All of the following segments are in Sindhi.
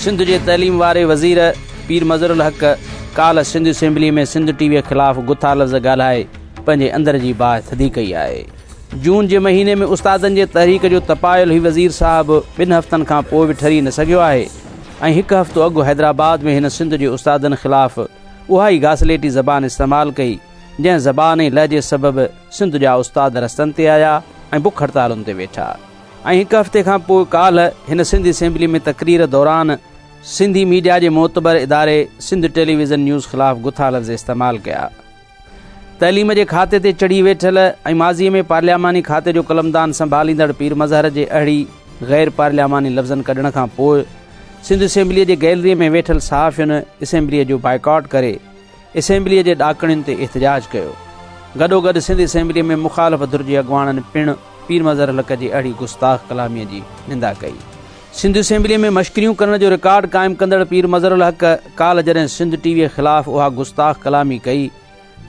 سنڌ جي تعليم واري وزير پير مظهر الحق ڪالهه سنڌ اسيمبلي ۾ سنڌ ٽي وي خلاف گٿا لفظ ڳالهائي پنهنجي اندر جي باهه ٿڌي ڪئي آهي. جون جي مهيني ۾ استادن جي تحريڪ جو تپايل هي وزير صاحب ٻن هفتن کان پوء به ٺري نه سگهيو آهي ۽ هڪ هفتو اڳ حيدرآباد ۾ هن سنڌ جي استادن خلاف اها ئي گاسليٽي زبان استعمال ڪئي جنهن زبان ۽ لهجي سبب سنڌ جا استاد رستن تي آيا ۽ بک هڙتالن تي ويٺا. ۽ هڪ هفتي کان پوء ڪالهه هن سنڌ اسيمبلي ۾ تقرير دوران سنڌي ميڊيا جي معتبر اداري سنڌ ٽيليويزن نيوز خلاف گٿا لفظ استعمال ڪيا. تعليم جي کاتي تي چڙهي ويٺل ۽ ماضي ۾ پارلياماني کاتي جو قلمدان سنڀاليندڙ پير مظهر جي اهڙي غير پارلياماني لفظن ڪڍڻ کان پوء سنڌ اسيمبلي جي گئلري ۾ ويٺل صحافين اسيمبلي جو بائيڪاٽ ڪري اسيمبليء جي ڏاڪڻين تي احتجاج ڪيو. گڏوگڏ سنڌ اسيمبليء ۾ مخالف ڌر جي اڳواڻن پڻ پير مظهر الحق جي اهڙي گستاخ ڪلاميء جي نندا ڪئي. سنڌ اسيمبليء ۾ مشڪريون ڪرڻ جو رڪارڊ قائم ڪندڙ پير مظهر الحق ڪالهه جڏهن سنڌ ٽي ويء خلاف اها گستاخ ڪلامي ڪئي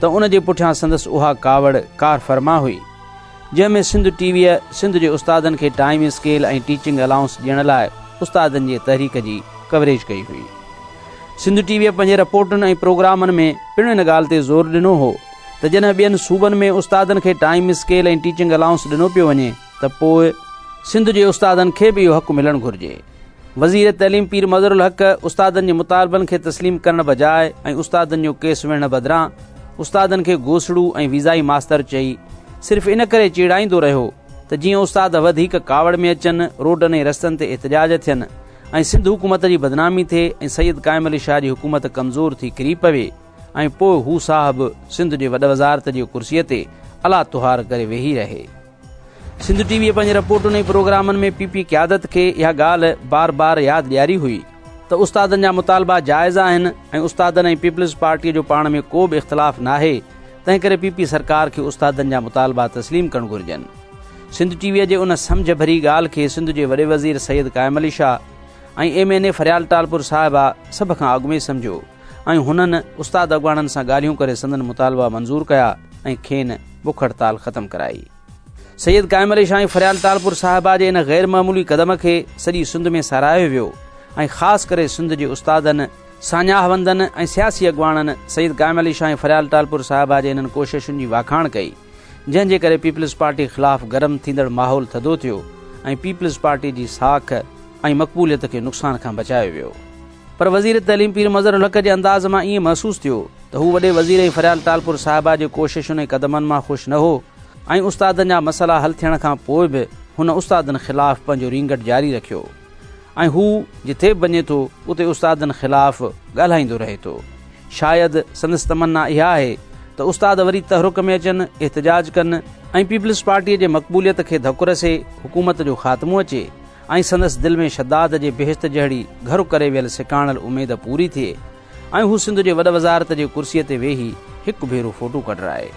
ته ان جي پٺيان سندس اها ڪاوڙ ڪارفرما هئي، جنهن ۾ سنڌ ٽي ويء سنڌ جي استادن کي ٽائيم اسڪيل ۽ ٽيچنگ الائونس ڏيڻ لاء استادن جي تحريڪ جي ڪوريج ڪئي هئي. سنڌ ٽي ويء پنهنجي رپورٽن ۽ پروگرامن ۾ پڻ ان ڳالهه تي زور ڏنو هو ته جڏهن ٻين صوبن ۾ استادن کي ٽائيم اسڪيل ۽ ٽيچنگ الائونس ڏنو پيو وڃي ته پوء سنڌ جي استادن کي به اهو حق ملڻ گهرجي. وزير تعليم پير مظهر الحق استادن جي مطالبن کي تسليم ڪرڻ بجاء ۽ استادن جو ڪيس وڙهڻ بدران استادن کي گوسڙو ۽ ويزائي ماستر چئي صرف ان ڪري چيڙائيندو رهيو ته جيئن استاد وڌيڪ ڪاوڙ ۾ اچن، روڊن ۽ رستن تي احتجاج ٿين ۽ سنڌ حڪومت جي بدنامي ٿئي ۽ سيد قائم علي شاهه جي حڪومت ڪمزور ٿي ڪري پوي ۽ پوء هو صاحب سنڌ جي وڏ وزارت جي ڪرسيء تي الا تهار ڪري ويهي رهي. سنڌ ٽي ويء پنهنجي رپورٽن ۽ پروگرامن ۾ پي پي قيادت کي اها ڳالهه بار بار ياد ڏياري هئي ته استادن جا مطالبا جائز آهن ۽ استادن ۽ پيپلز پارٽيء جو پاڻ ۾ ڪو به اختلاف ناهي تنهنڪري پي پي سرڪار کي استادن جا مطالبا تسليم ڪرڻ گهرجن. سنڌ ٽي ويء جي ان سمجهه ڀري ڳالهه کي سنڌ جي وڏي وزير Syed Qaim Ali Shah ۽ M N A Faryal Talpur صاحبه سڀ کان اڳ ۾ سمجهيو ۽ هنن استاد اڳواڻن سان ڳالهيون ڪري سندن مطالبا منظور ڪيا ۽ کين بک هڙتال ختم ڪرائي. سيد قائم علي شاهه ۽ فريال ٽالپر صاحبه جي ان غير معمولي قدم کي سڄي سنڌ ۾ ساراهيو ويو ۽ خاص ڪري سنڌ جي استادن، ساڃاهه وندن ۽ سياسي اڳواڻن سيد قائم علي شاهه ۽ فريال ٽالپر صاحبه جي انهن ڪوششن جي واکاڻ ڪئي. جنهن جي ڪري پيپلز پارٽي خلاف گرم ٿيندڙ ماحول ٿڌو ٿيو ۽ پيپلز پارٽي جي ساک ۽ مقبوليت کي نقصان کان بچايو ويو. پر وزير تعليم پير مظهر الحق جي انداز مان ائين محسوس ٿيو ته هو وڏي وزير ۽ فريال ٽالپر صاحبه جي ڪوششن ۽ قدمن مان خوش نه هو ۽ استادن جا مسئلا حل ٿيڻ کان پوء به هن استادن خلاف پنهنجو رينگٽ جاري رکيو ۽ هو جٿي به وڃي ٿو اتي استادن خلاف ڳالهائيندو رهي ٿو. شايد سندس تمنا اها آهي ته استاد وري تحرڪ ۾ اچن، احتجاج ڪن ۽ پيپلز پارٽيء جي مقبوليت کي ڌڪ رسي، حڪومت جو خاتمو اچي ۽ سندس دل ۾ شداد جي بهشت جهڙي گهر ڪري ويل سڪاڻل اميد پوري ٿئي ۽ هو سنڌ جي وڏ وزارت جي ڪرسيء تي ويهي هڪ ڀيرو فوٽو ڪڍرائي.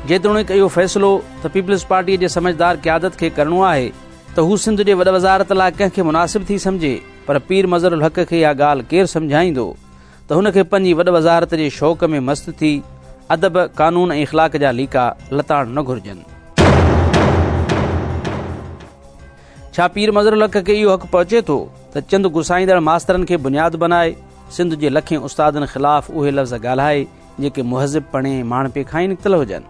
جيتوڻيڪ اهو فيصلو ته پيپلز پارٽيء جي سمجهدار قيادت کي ڪرڻو آهي، ته هو سنڌ جي وڏ وزارت لاء ڪنهن کي مناسب ٿي سمجهي، پر پير مظهر الحق کي اها ڳالهه ڪير سمجهائيندو ته هن کي پنهنجي وڏ وزارت جي شوق ۾ مست ٿي ادب، قانون ۽ اخلاق جا ليڪا لتاڙڻ نه گهرجن. ڇا پير مظهر الحق کي اهو حق پهچي ٿو ته چند گسائيندڙ ماسترن کي بنياد بنائي سنڌ جي لکين استادن خلاف اهي لفظ ڳالهائي جيڪي مهذب پڻي ۽ ماڻهپي کان ئي نڪتل هجن؟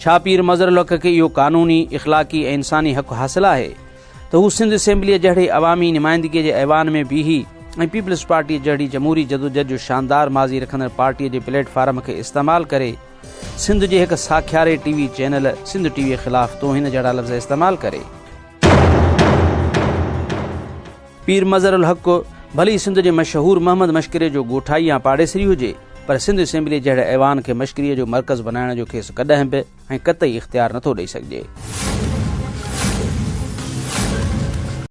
ڇا پير مظهر الحق کي اهو قانوني، اخلاقي ۽ انساني حق حاصل آهي ته هو سنڌ اسيمبليء جهڙي عوامي نمائندگيء جي ايوان ۾ بيهي ۽ پيپلز پارٽيء جهڙي جمهوري جدوجھد جو شاندار ماضي رکندڙ پارٽيء جي پليٽ فارم کي استعمال ڪري سنڌ جي هڪ ساکياري T V channel Sindh T V خلاف توهين جهڙا لفظ استعمال ڪري؟ پير مظهر الحق ڀلي سنڌ جي مشهور محمد مشڪري جو ڳوٺائي يا پاڙيسري هجي پر سنڌ اسيمبلي جهڙي ايوان کي مشڪريء جو مرڪز بنائڻ جو کيس ڪڏهن به ۽ قطعي اختيار نٿو ڏئي سگهجي.